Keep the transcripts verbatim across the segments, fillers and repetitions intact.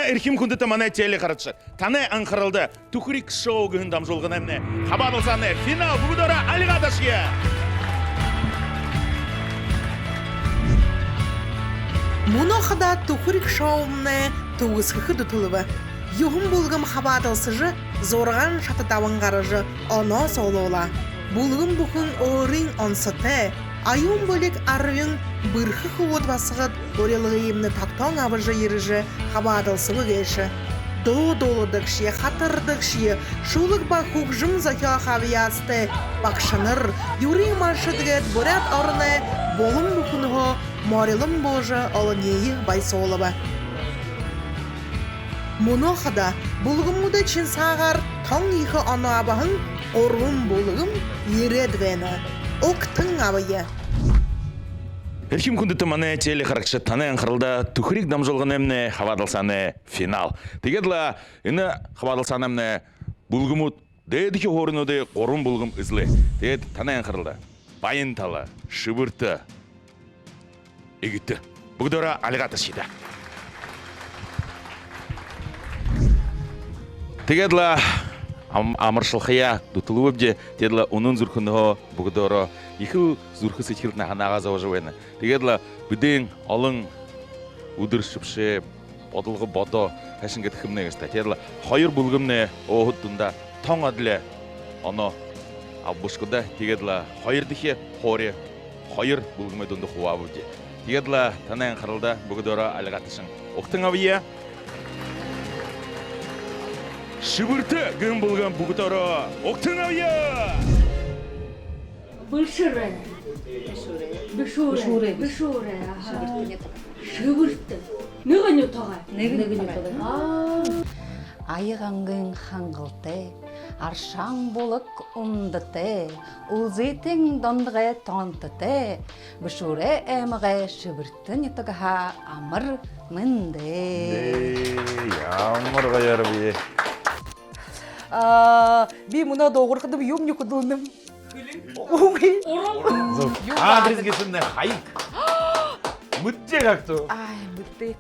Эрхим хүндэтэ манай телехарагшад, танай анхаралда «Түхэриг шоу» гэһэн дамжуулганаймнай хабаадалсаанай финал. Бүгэдөөрөө альгаа ташая. Мүнөө хадаа «Түхэриг шоумнай» түгэсхэхэ дүтэлбэ. Юһэн бүлгэм хабаадалсажа, зургаан шата дабан гаража, оноо суглуулаа. Бүлгэм бүхэн өөрын онсотой, оюун бэлиг арбин бэрхэ хүбүүд, басагад урилгыемнай тогтоон абажа ерэжэ хабаадалсаба гээшэ. Дуу дууладагшье, хатардагшье, шүлэг ба хүгжэм зохёохо абьяастай багшанар, юрын малшад гээд Буряад ороной булан бүхэнһөө морилон буужа, олониие баясуулба. Мүнөө хадаа бүлгэмүүдэй шэнэ саагаар тон ехэ оноо абаһан гурбан бүлгэм ерээд байна. Угтан абая. Эрхим хүндэтэ манай телехарагшад, танай анхаралда «Түхэриг» дамжуулганаймнай хабаадалсаанай финал. Тиигээд лэ энэ хабаадалсаанаймнай бүлгэмүүд, дээдэхи һууринуудай гурбан бүлгэм эзэлээ. Тиигээд танай анхаралда Баян-Тала, Шэбэртэ, Эгэтэ. Бүгэдөөрөө альгаа ташая даа. Тиигээд лэ ам-, амаршалхаяа дүтэлбэбди. Тиигээд лэ үнэн зүрхэнһөө бүгэдөөрөө ехэл зүрхэ сэдьхэлтнай һанаагаа зобожо байна. Тиигээд лэ бидэн олон үдэр шэбшээ, бодолго бодоо, хайшан гээд хэмнэ гээшэ даа. Тиигээд лэ хоёр бүлгэмнай өөһэд дунда тон адли оноо абаба шуу даа. Тиигээд лэ хоёрдохи һуури хоёр бүлгэмэй дунда хубаабабди. Тиигээд лэ танай анхаралда бүгэдөөрөө альгаа ташая. Угтан абая. Шэбэртэ гэһэн бүлгэм, бүгэдөөрөө угтан абая. Бэшүүрэй. Бэшүүрэй. Бэшүүрэй. Бэшүүрэй. Аха. Шэбэртэ. Нэгэ нютагай. Нэгэ нютагай. Аа. Аягангын хангалтай, аршаан булаг үндэтэй, Үлзытын Дондогой тоонтотой, Бэшүүрэй аймагай Шэбэртэ нютагһаа амар мэндэ. Ээ, ямар гоёор бэ. Аа, би мүнөө дуугархадам, юумни хүдэлнэм. Үгы. Зүб. Адрес гээшэмнай хаяг. Мэдээ гагтуу. Аа, мэдээ.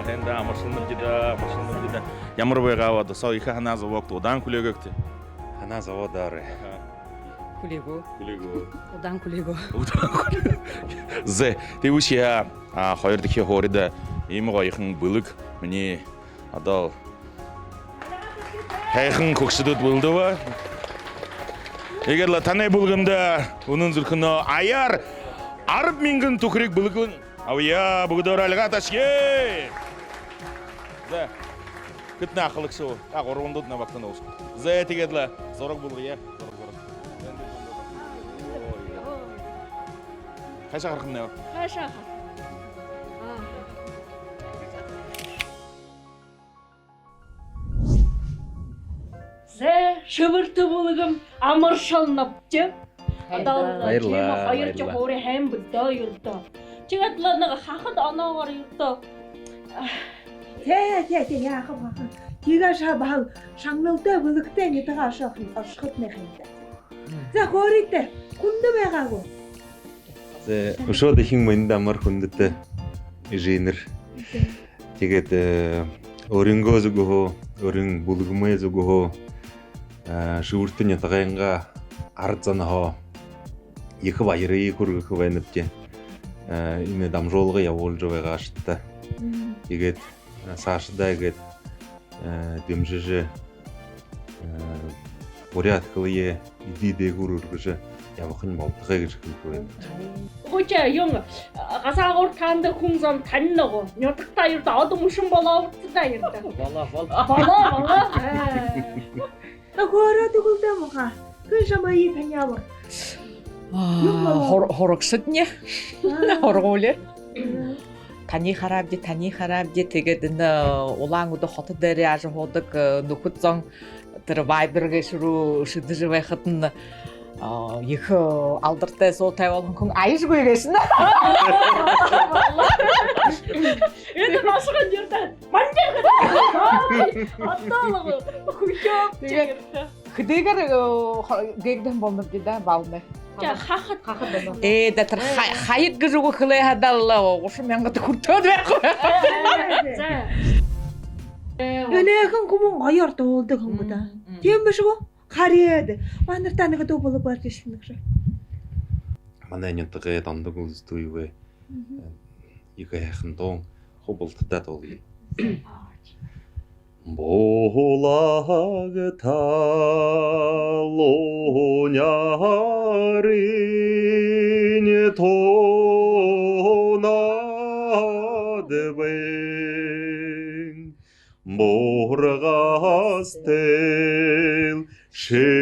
Хэн даа, амаршалнабди даа, амаршалнабди даа. Ямар байгааб, одоо соо ехэ һанаа зобоогты, удаан хүлеэгээгты. Һанаа зобоо даа. Аха. Хүлеэгээ. Хүлеэгээ. Удаан хүлеэгээ. Удаан хүлеэгээ. Зэ, тиибэшье, а, хоёрдохи һуурида иимэ гоёхон бэлэг минии одоол һайхан хүгшэдүүд бэлдэбэ. Иигээд лэ танай бүлгэмдэ үнэн зүрхэнһөө аяар арбан мянган түхэриг бэлэглэн абая, бүгэдөөрөө альгаа ташая. Зэ. Хэтнай ахалагша гү? Та гурбандууд набагтана уушхи. Зэ, тиигээд лэ зураг бэлгэе. Зураг, зураг. Хайшаа харахамнай? Хайшаа харахамнай? Зэ, Шэбэртэ бүлгэм, амаршалнабди. Баярлаа, тиимэ, баярлаа, хоёрдохи һуури һайн бэлдээ, ердөө. Тиигээд лэ нэгэ хахад оноогоор ердөө. Тээ, тээ, тээ, яахаб, яахаб. Тиигээшье баһал шагналтай, бэлэгтэй нютагаа ошохо, ошохотнай һайн даа. Зэ, хөөрыт даа, хүндэ байгаа гү? Зэ, үшөө дахин мэндэ амар, хүндэтэ эжынэр. Тиигээд, э, өөрынгөө зүгһөө, өөрын бүлгэмэй зүгһөө, э, Шэбэртэ нютагайнгаа арад зонһоо ехэ баярые хүргэхэ байнабди. Э, энэ дамжуулга ябуулжа байгаашадта. Мгм. Тиигээд, э, саашадаа иигээд, э, дэмжэжэ, э, буряад хэлэеэ эдэ дээгүүр үргэжэ ябахань болтогой гэжэ хэлэхэ байнаб. Хүшөө юм, газаагуур таанадые хүн зон танина гү? Нютагтаа ердөө, одоо мүшэн болообди даа ердөө. Болоо, болоо. Болоо, болоо. Э. Та хөөрөөд үгыл даа, муха. Хэн шамайе таняаб? Аа, юм болоо. Һур-, һурагшадни. Аа. Һургуули. Мгм. Таниие хараабди, таниие хараабди. Тиигээд энэ Улаан-Үдэ хото дээрэ ажаһуудаг, э, нүхэд зон тэрэ Viber гээшэ руу шэдэжэ байхадань, а, ехэ алдартай, суутай болоһон хүн аяжагүй гээшэнь. Энэ машигаа ердөө манжаар гэдэг. Оттолго хүхёб. Тиигээд хэдыгээр, э, хо-, гээгдэһэн болонобди даа, балнай. Хахад. Хахад. Ээ, да, тэрэ ха-, хаяг гэжэ үгэ хэлээ хадаа лэ гушан мянга хүртөөд байха. За. Энээхэн хүбүүн гоёор дуулдаг хүн гү даа. Мм. Тиимэ бэшэ гү? Хараад. Манартаа нэгэ дуу болог барьжа шэнэ гэжэ. Манай нютагай Дондог Улзытуевай ехэ һайхан дуун, хуу бултадаа дуулая. Булагтаа луунарынь тоонод байна. Бургастал шэбэртэм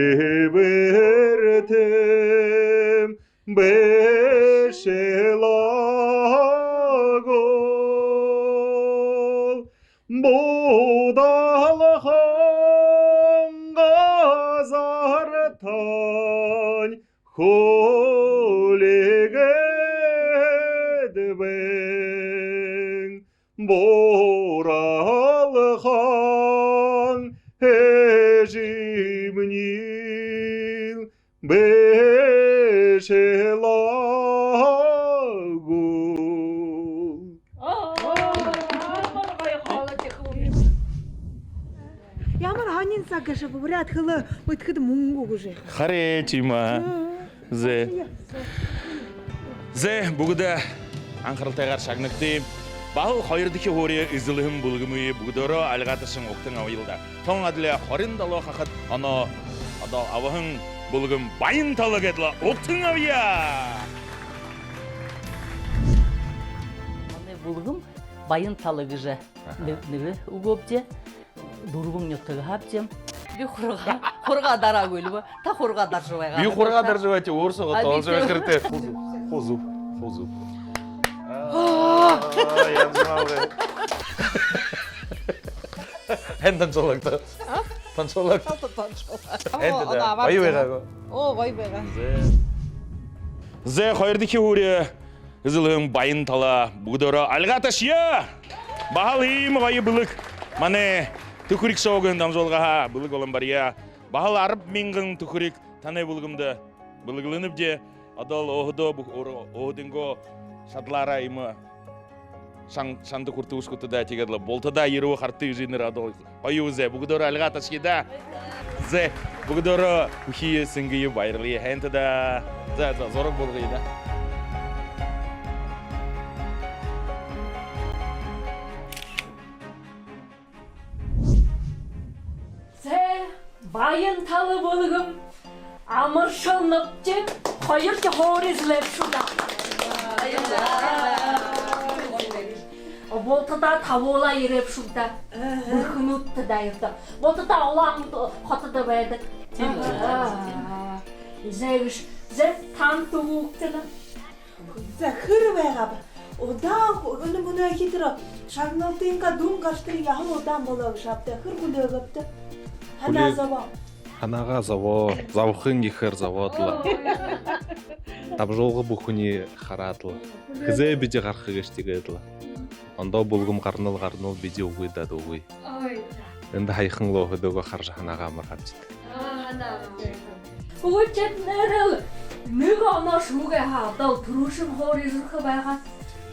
бэшэ лэ гү. Будалхан газартань хүлеэгээд байна. Буралхан эжымни бэшэ лэ гү. Ямар һонин саг гээшэб, буряад хэлэ мэдэхэдэ мүнгэ үгэжэ. Харин тиимэ. Зэ. Зэ, бүгэдэ анхаралтайгаар шагнагты. Баһал хоёрдохи һуури эзэлһэн бүлгэмые бүгэдөөрөө альга ташан угтан абая даа. Тон адли хорин долоо хахад оноо одоо абаһан бүлгэм Баян Тала гээд лэ угтан абая. Манай бүлгэм Баян Тала гэжэ нэ-, нэрэ үгөөбди. Дүрбэн нютагһаабди. Би хургаа, хургаа дараагүйл бэ? Та хургаа даржа байгаа. Би хургаа даржа байгааб, өөр соогоо тоолжо байха хэрэгтэй. Хуу зүб, хуу зүб, хуу зүб. Аа, янзалаа. Хэн танцуулаг даа? А? Танцуулаг. Танцуулаг. Хэн танцуулаг? Оо, гоё байгаа гү? Оо, гоё байгаа. Зэ. Зэ, хоёрдохи һуури эзэлһэн Баян Тала бүгэдөөрөө альга ташая. Баһал иимэ гоё бэлэг манай «Түхэриг» шоу гэһэн дамжуулгаһаа бэлэг болон бария. Баһал арбан мянган түхэриг танай бүлгэмдэ бэлэглэнэбди. Одоол өөһэдөө бү-, өр-, өөһэдынгөө шадалаараа иимэ шан-, шанда хүртөөшэхүт даа, тиигээд лэ бултадаа ерэбэ, харагты, эжынэр, одоол гоё үзөө. Бүгэдөөрөө альга ташая даа. Зэ, бүгэдөөрөө хүхиие, сэнгэеэ баярлая һэн даа. За, за, зураг болгоё даа. Зэ, Баян Тала бүлгэм амаршалнабди, хоёрдохи һуури эзэлээбшүү даа. Бултадаа табуулаа ерээбшүү даа. Бэрхэнүүд даа ердөө. Бултадаа Улаан-Үдэ хотодо байдаг. Тиимэ. Аа. Зэ гэжэ, зэ, танда үгэ үгтэнэ. За, хэр байгааб? Удаан ху-, энэ мүнөө хитэр шагналтынгаа дүн гараһан тэрэ яһала удаан болоо гээшэбта, хэр хүлеэгээбта? Һанаа зобоо. Һанаагаа зобоо, зобохын ехээр зобоод лэ. Дамжуулга бүхэниие хараад лэ. Хэзээ бидэ гараха гээшэб, тиигээд лэ. Ондоо бүлгэм гаранал, гаранал, бидэ үгы даа, үгы. Ой. Эндэ һаяхан лэ өөһэдыгөө хаража, һанаагаа амар хабшадаг. Аа, һанаа. Үгы, тэдэнэрэл нэгэ оноо шүүгээһаа одоол түрүүшын һуури эзэлхэ байгаа.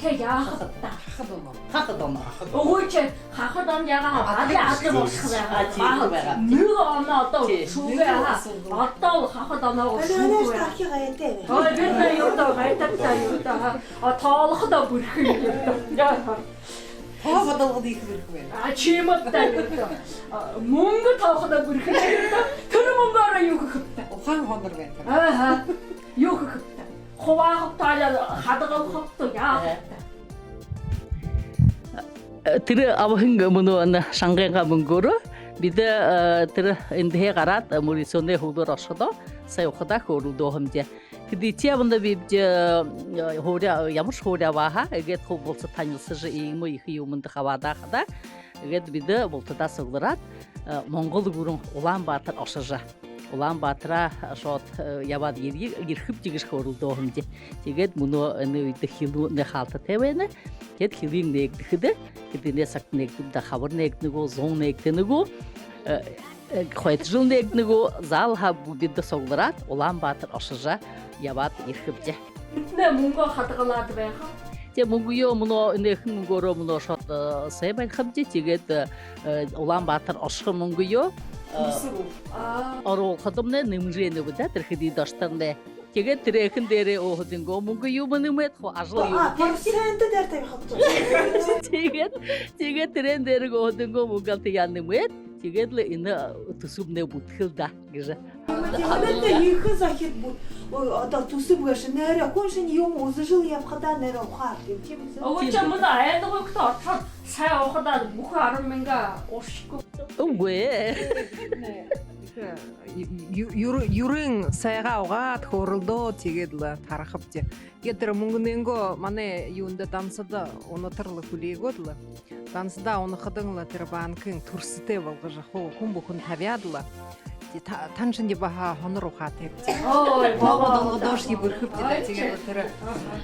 Тэ яахабта? Хахад оноо. Хахад оноо. Үгы, тэ хахад оноо яагаа адли адли болошохо байгаа. Адли байгаа. Нэгэ оноо одоол шүүгээһаа одоол хахад оноо шүүгээ. Ой, бидэ юундэ гайхабта, юундэ. А, тоолоходоо бэрхэ юм. Тоо бодолгод ехэ бэрхэ байна. А, тиимэ даа, юу даа. А, мүнгэ тооходоо бэрхэ юм даа. Тэрэ мүнгөөрөө юу хэхэбта? Ухаан хонор байна. Аха. Юу хэхэбта? Хубааха таа, яа, хадагалха таа, яа. Аха. Тэрэ абаһан мүнөө энэ шангайнгаа мүнгөөрөө бидэ, э, тэрэ эндэһээ гараад, э, мүрысөөнэй һүүлээр ошоходоо, сая ухадаа хөөрэлдөөһэмди. Хэдышье абанда бибди, э, һуури, ямаршье һуури абааһаа, эгээд хуу булта танилсажа, иимэ ехэ юумэндэ хабаадахада, эгээд бидэ бултадаа суглараад, э, Монгол гүрэн Улаан-Баатар ошожо, Улаан-Баатараа ошоод, э, ябаад ерэ-, ерэхэбди гэжэ хөөрэлдөөһэмди. Тиигээд мүнөө энэ үедэ хилүүнэй хаалтатай байна. Тиигээд хилынь нээгдэхэдэ, хэдынэй сагта нээгдэб даа, хабар нээгдэнэ гү, зун нээгдэнэ гү, э, Э, хойто жэл нээгдэһэн гү, заал хаа бүгэдэ суглараад, Улаан-Баатар ошожо ябаад ерэхэбди. Эдэнэй мүнгөө хадагалаад байха. Тээ, мүнгөө мүнөө энээхэн мүнгөөрөө мүнөө ошоод, э, сай барихабди. Тиигээд, э, Улаан-Баатар ошохо мүнгөө, э, оруулхадамнай нэмэжэнэбди даа, тэрэ хэдыдэ ошоторнай. Тиигээд тэрээхэн дээрээ өөһэдынгөө мүнгөө юумэ нэмээд, хуу ажал юумэ. А, процент дээрэ табихабди. Тиигээд, тиигээд тэрээн дээрэ өөһэдынгөө мүнгөө тиигээд нэмээд, тиигээд лэ энэ түсэбнай бүтэхэл даа гэжэ. Тиимэ, тиимэ, ехэ захид бү-, ой, одоо түсэб гээшэ, нээрээ хүн шэнь юумэ үзэжэл ябахадаа нээрээ ухаар гэм, тиимэ. Өө, тиимэ. Мүнөө айдагүй гүт, орохоор сай уухадаа бүхы арбан мянга уушхигүй. Үгы. Ю-, ю-, юрын сайгаа угаад, хөөрэлдөөд, тиигээд лэ тарахабди. Тиигээд тэрэ мүнгэнэйнгөө манай юундэ, дансада унатар лэ хүлеэгээд лэ. Дансадаа унахадань лэ тэрэ банкын түрсэтэй болгожо, хуу хүн бүхэн табяад лэ. Тээ, та-, тан шэнги баһа хонор ухаатайбди. Ой, баба, долгодоошье бэрхэбди даа. Тиигээд лэ тэрэ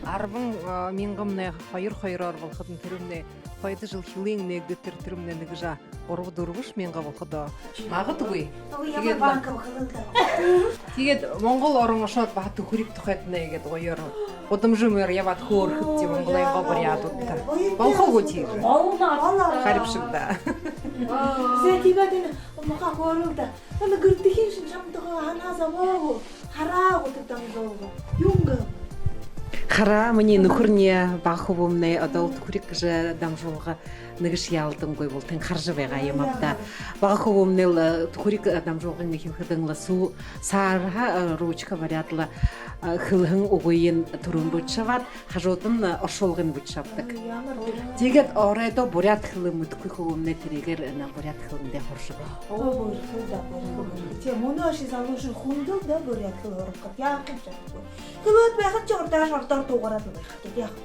арбан, а, мянгамнай хоёр-хоёроор болоходонь, тэрэмнай хойто жэл хэлэн нээгдээд, тэрэ, тэрэмнай нэгэ жаа гурба-дүрбэш мянга болоходоо магадгүй. Ой, тиигээд ямар лэ банк бэ, хэлэн даа. Тиигээд Монгол орон ошоод, баһа «Түхэриг» тухайтнай гээд гоёор гудамжамаар ябаад хөөрэхэбди Монголойнгоо буряадуудта. Ой, болохо гү тиигээ? Болоно. Харибшаг даа. Зэ, тиигээд энэ муха хөөрэлдөө. Мүнөө гэртэхин шэнь шамтагаа һанаа зобоо гү, хараа гү тэрэ дамжуулга? Юун гээб? Хараа, минии нүхэрни бага хүбүүмнай одоол «Түхэриг» гэжэ дамжуулга нэгэшье яалтангүй бултань хаража байгаа юм ааб даа. Бага хүбүүмнай лэ, э, «Түхэриг», э, дамжуулгынь эхилхэдэнь лэ су-, саарһа, э, ручка бариад лэ, э, хэлэһэн үгыень түрүүн бэшэжэ абаад, хажуудань, э, оршуулгыень бэшэжэ абадаг. Ой, ямар гоё. Тиигээд оройдоо буряад хэлэ мэдэхэгүй хүбүүмнай тэрэгээр, э, буряад хэлэндээ һуржа байна. Оо, бэрхэ даа, бэрхэ, бэрхэ. Тээ, мүнөөшье залуушуул хүндэл даа буряад хэлэ һурахада. Яахаб, яахаб. Хэлээд байхадашье урдаһаань ородоор дуугараад байхаб. Яахаб.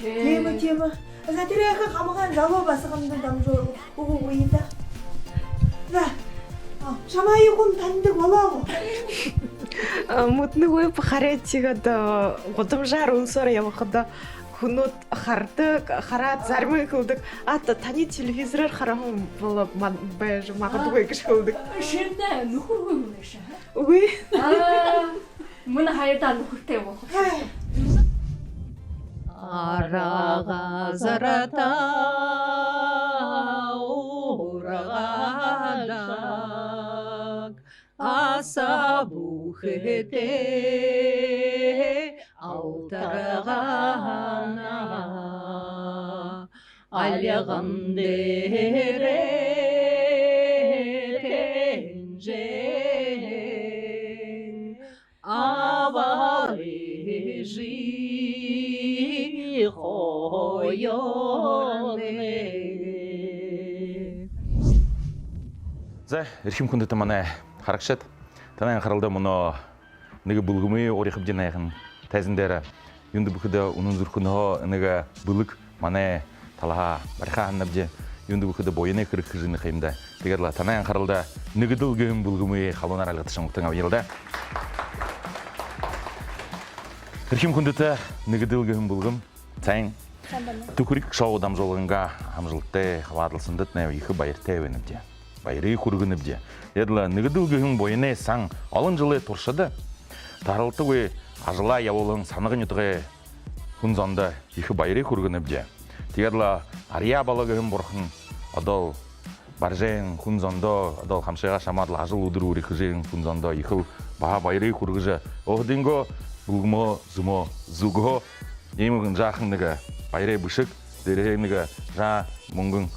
Тиимэ, тиимэ. За, тэрэ ехэ хамагай залуу басаганда дамжуулга үгэхэ юм даа. За. А, шамайе хүн танидаг болоо гү? А, мэдэнэгүйб, харин тиигээд, а, гудамжаар, уласаар ябахада хүнүүд харадаг, хараад, заримань хэлэдэг: «А, та-, таниие телевизороор хараһан болоо, ман-, байжа магадгүй», — гэжэ хэлэдэг. Шэнэ нүхэргүй юм гээшэ, а? Үгы. А, мүнөө һаяда нүхэртэй болохо. Арга газарта ургажа, аса бүхэтэй алтаргана. Альган дээрэ тэнжээһэн абарыжы хоюулнай. За, эрхим хүндэтэ манай харагшад, танай анхаралда мүнөө нэгэ бүлгэмые уряхабди, һайхан тайзан дээрэ. Юундэб гэхэдэ, үнэн зүрхэнһөө нэгэ бэлэг манай талаһаа бариха һананабди. Юундэб гэхэдэ, буянай хэрэг хэжэ байна ха юм даа. Тиигээд лэ танай анхаралда «Нэгэдэл» гэһэн бүлгэмые халуунаар альгаташан угтан абая даа. Эрхим хүндэтэ «Нэгэдэл» гэһэн бүлгэм, сайн байна. «Түхэриг» шоу дамжуулгынгаа амжалтатай хабаадалсандатнай ехэ баяртай байнабди. Баярые хүргэнэбди. Тиигээд лэ «Нэгэдэл» гэһэн буянай сан олон жэлэй туршада таһаралтагүй ажалаа ябуулһан Санага нютагай хүн зондо ехэ баярые хүргэнэбди. Тиигээд лэ Арьяа Бала гэһэн бурхан одоол барижа, хүн зондоо, одоол хамшыгаа шамаад лэ, ажал үдэр бүри хэжэ, хүн зондоо ехэл баһа баярые хүргэжэ, өөһэдынгөө бүлгэмһөө, зүмһөө, зүгһөө иимэ жаахан нэгэ баярай бэшэг, дээрэһээ нэгэ жаа мүнгэн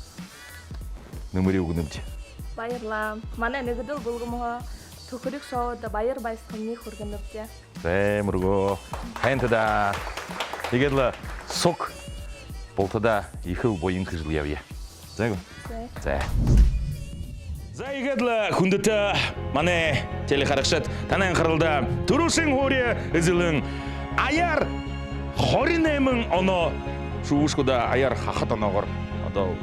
нэмэри үгэнэбди. Баярлаа. Манай «Нэгэдэл» бүлгэмһөө «Түхэриг» шоуда баяр баясхалан хүргэнэбди. Зэ, мүргөө. Һайн даа. Тиигээд лэ суг бултадаа ехэл буян хэжэл ябая. Зэ гү? Зэ. Зэ. За, иигээд лэ, хүндэтэ манай телехарагшад, танай анхаралда түрүүшын һуури эзэлһэн аяар хорин найман оноо шүүбэш гү даа, аяар хахад оноогоор. Одоол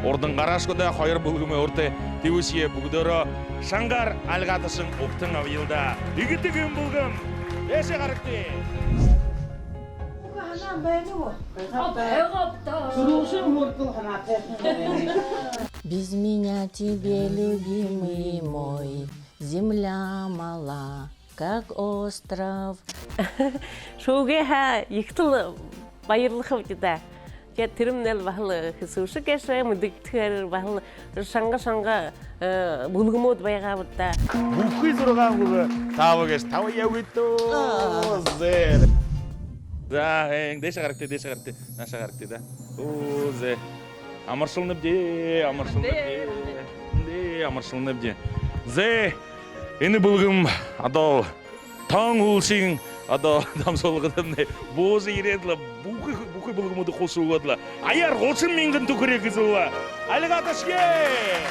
урдань гарааш гү даа, хоёр бүлгэмэй урда. Тиибэшье бүгэдөөрөө шангаар альгаташан угтан абая даа. «Нэгэдэл» гэһэн бүлгэм, дээшээ гарагты. Һанаан байна гү? Байгаа, байгаа даа. Түрүүшын һуурида һанаатай. Без меня тебе, любимый мой, земля мала, как остров. Шүүгээ һаа ехтэл баярлахабди даа. Тиигээд тэрэмнай баһал хэсүүшэг гээшэ, мэдэгдэхээр баһал шанга-шанга, э, бүлгэмүүд байгаабди даа. Бүхы зургаан бүлгэм таба гээшэ, таба ябыт даа. Зэ. За, һайн, дээшээ гарагты, дээшээ гарагты, наашаа гарагты даа. Оо, зэ. Амаршалнабди, амаршалнабди. Дэ, амаршалнабди. Зэ, энэ бүлгэм одоол тон һүүлшын одоол дамжуулгадамнай буужа ерээд лэ, бүхы, бүхы бүлгэмүүдые хуу шүүгээд лэ, аяар гушан мянган түхэриг эзэлбэ. Альгаа ташая!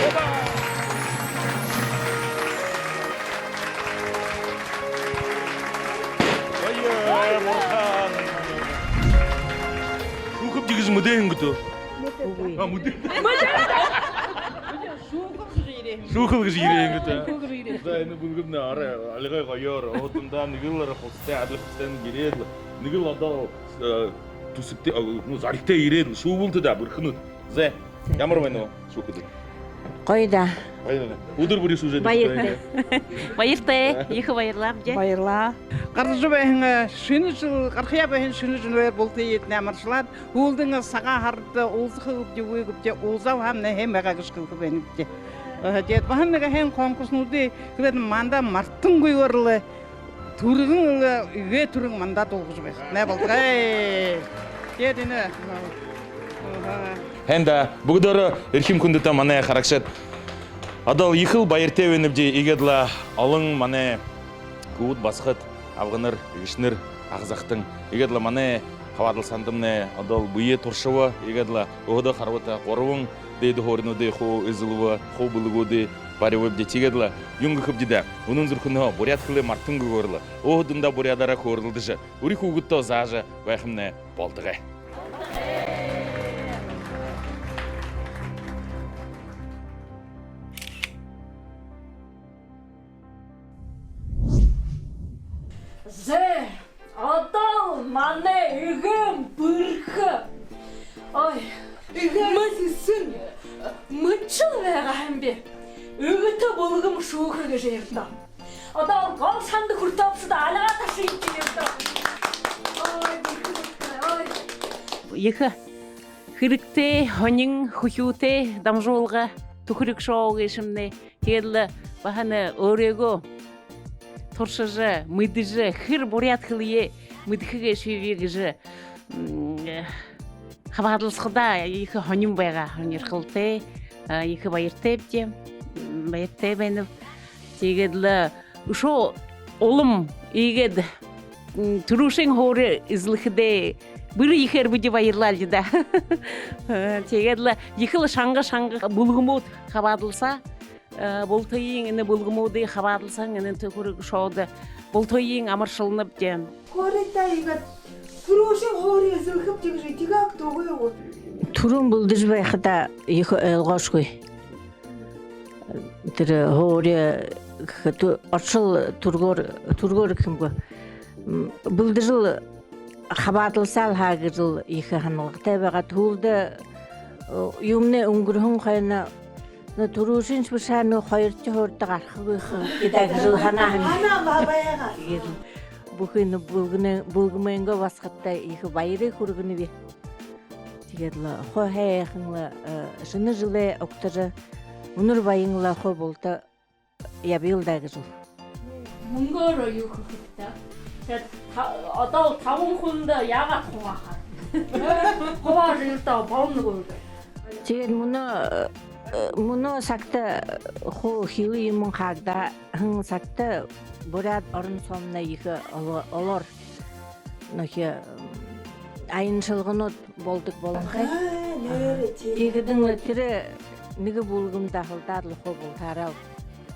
Оба! Ой, бурхан! Шүүхэбди гэжэ мэдээ һэн гүт? Үгы. А, мэдээ. Шүүхэл гэжэ ерээ һэн гүт? Шүүхэл гэжэ ерээ һэн гүт? Шүүхэл гэжэ ерээ. За, энэ бүлгэмнай арай альгай гоёор, өөһэдөө нэгэ лэ арай хустай, адли хустайнь ерээд лэ, нэгэ лэ одоол, э, түсэбтэй, а, ну, заригтай ерээд лэ шүүбэл даа, бэрхэнүүд. Зэ, ямар байна шүүхэдэ? Гоё даа. Гоё даа. Үдэр бүри шүүжэ. Баяртай. Баяртай. Ехэ баярлаабди. Баярлаа. Гаража байһан, э, шэнэ жэл, гарахаяа байһан шэнэ жэлээр бултыетнай амаршалаад, һүүлдэнь Сагаан һарада уулзахабди гү, үгы гүбди, уулзаал һаамнай һайн байгаа гэжэ хэлэхэ байнабди. Э, тиигээд баһа нэгэ һайн конкурснуудые хээд, манда мартангүйгөөр лэ түргэн лэ, эгээ түргэн манда дуулгажа байхатнай болтогой. Тиигээд энэ, э, һайн даа, бүгэдөөрөө эрхим хүндэтэ манай харагшад. Одоол ехэл баяртай байнабди, иигээд лэ олон манай хүбүүд, басагад, абганар, эгэшэнэр, аха захатан. Иигээд лэ манай хабаадалсаандамнай одоол бэеэ туршаба, иигээд лэ өөһэдөө харбата гурбан дээдэ һууринуудые хуу эзэлбэ, хуу бэлэгүүдые барибабди. Тиигээд лэ юун гэхэбди даа, үнэн зүрхэнһөө буряад хэлээ мартангүйгөөр лэ, өөһэдөө буряадаараа хөөрэлдэжэ, үри хүүгэдтөө заажа байхамнай болтогой. Зэ, одоол манай эгээн бэрхэ. Ой, эгээн сэсэн. Мэдэжэл байгаа һэм би. Эгэтэй бүлгэм шүүхэ гэжэ ерээ даа. Одоол гол шанда хүртөөбши даа, альгаа ташая гэжэ ерээ даа. Ой, бэрхэ, ой. Ехэ хэрэгтэй, һонин, хүхюутэй дамжуулга «Түхэриг шоу» гээшэмнай. Тиигээд лэ баһа өөрыгөө туршажа, мэдэжэ, хэр буряад хэлэеэ мэдэхэ гээшэбиб гэжэ, м, э, хабаадалсахадаа ехэ һонин байгаа, һонирхолтой, а, ехэ баяртайбди, м, баяртай байнаб. Тиигээд лэ үшөө улам иигээд, м, түрүүшын һуури эзэлхэдээ бүри ехээр бидэ баярлаалди даа. Э, тиигээд лэ ехэл шанга-шанга бүлгэмүүд хабаадалсаа. Э, бултыень, энэ бүлгэмүүдые хабаадалсаһан энэ «Түхэриг шоудо» бултыень амаршалнабди. Һууритай иигээд түрүүшын һуури эзэлхэбди гэжэ тиигээд үгы юу? Түрүүн бэлдэжэ байхадаа ехэ ойлгоошогүй. Тэрэ һуури гэхэдэ, оршол түргөөр, түргөөр гэхэ юм гү. М, бэлдэжэл хабаадалсаал һаа гэжэл ехэ һаналгатай байгаа. Һүүлдэ, э, юумэнэй үнгэрһэн хойно, ну, түрүүшыншье бэшэ, ну, хоёрдохи һууридаа гарахагүй хаа даа гэжэл һанаа һэм. Һанаа байгаа. Тиигээд лэ бүхы, ну, бүлгэмэй-, бүлгэмэйнгөө басагадта ехэ баярые хүргэнэб. Тиигээд лэ хуу һайхан лэ, э, шэнэ жэлээ угтажа, үнэр баян лэ хуу булта ябыел даа гэжэл. Мүнгөөрөө юу хэхэб даа? Тиигээд та-, одоол табан хүндэ яагаад хубаахаар? Хубаажа ердөө болоно гү? Тиигээд мүнөө, э, мүнөө сагта хуу хилэ юумэн хаагдаа һэн сагта буряад орон соомнай ехэ оло-, олоор нүгөө, м, аяншалганууд болодог болонхой. Аа, нээрээ, тиимэ. Тиихэдэнь тэрэ нэгэ бүлгэм дахалдаад лэ хуу бултаараа лэ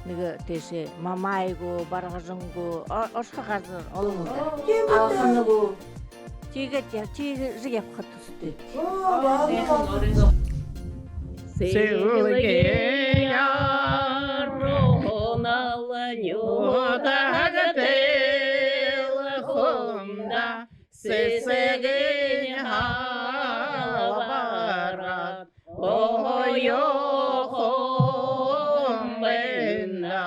нэгэ тээшээ Мамай гү, Баргажан гү, о-, орохо газар олон лэ даа. Оо, тиимэ даа. Алхана гү. Тиигээд я-, тиигэжэ ябаха түсэб. Оо, баална. Сэлгеэ яруунал нютагта элхэмдэ сэсэгынь хабараад. гоёхон байна.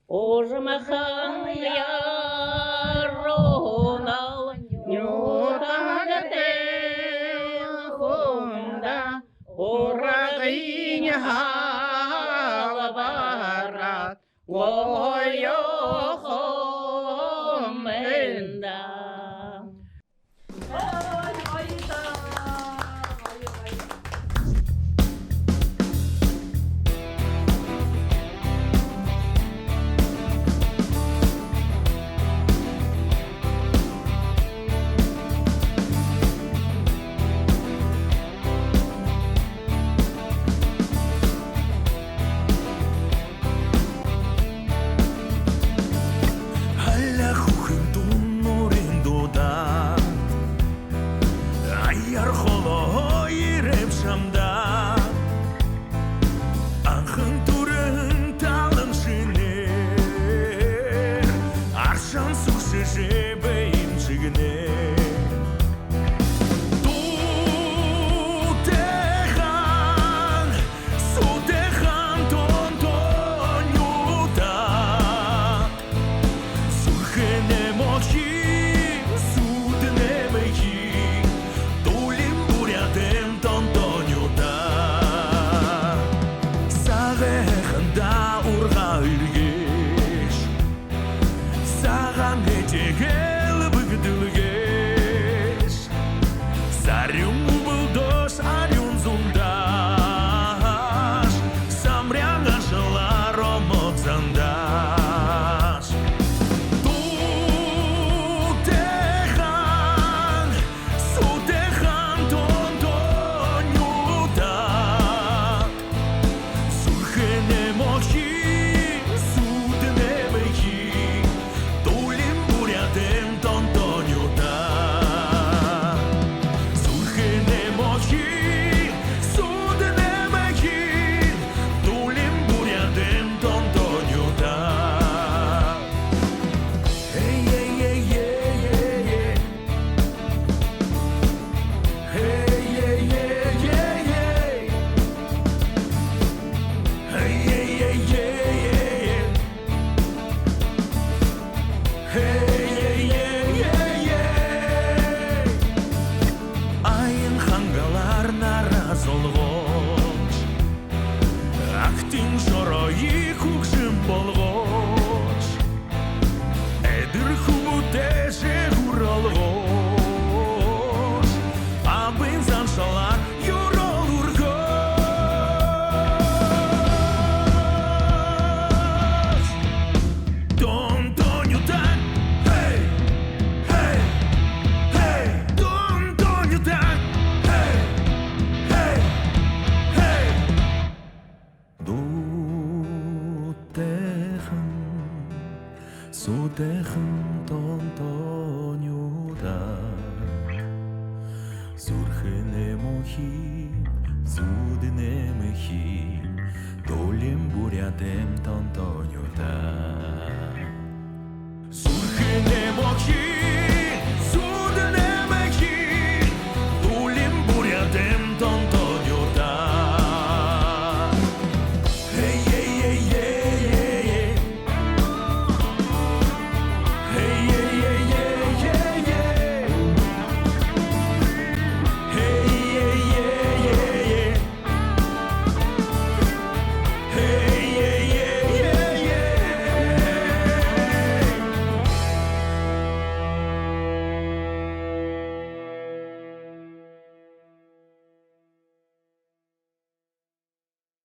Уужамхан яруунал нютагтаа хүндэ урагынь халбараад гоёхон байна. Али хүүхэн тон нуурын дуудаад, аяар холоһоо ерээб шамда. Анхан түрүүн талын шэнээр аршаан сүгшэжэ байһан шэгнэ. Дуутайхан, суутайхан тонтонюуда. Зүрхэнэй мохин, зүүдэнэй мэхин, дуулим буряадайм тонтонюуда. Сагайхандаа ургаа үргэш, сагаан эдеэл бэгдэлгэш. Сарюун үбэлдөөш, арюун зундаш, самряан ажалаар омог зандаш. Дуутайхан, суутайхан тонтонюуда. Зүрхэнэй мохин, зүүдэнэй мэхин, дуулим буряадайм тонтонюуда. Зүрхэнэй мохин, зүүдэнэй мэхин, дуулим буряадайм тонтонюуда. Эй, эй, эй, эй, эй. Аян хангалаар нараа золгош, агтын шоройе хүгжэм болгош, эдир хүбүүдтэ шэгүүр олгош, абын заншалаар юрөөл үргөөш. Тонтонюуда, хэй, хэй, хэй, тонтонюуда, хэй, хэй, хэй. Дуутайхан, суутайхан тонтонюуда. Зүрхэнэй мохин, зүүдэнэй мэхин, дуулим буряадайм тонтонюуда.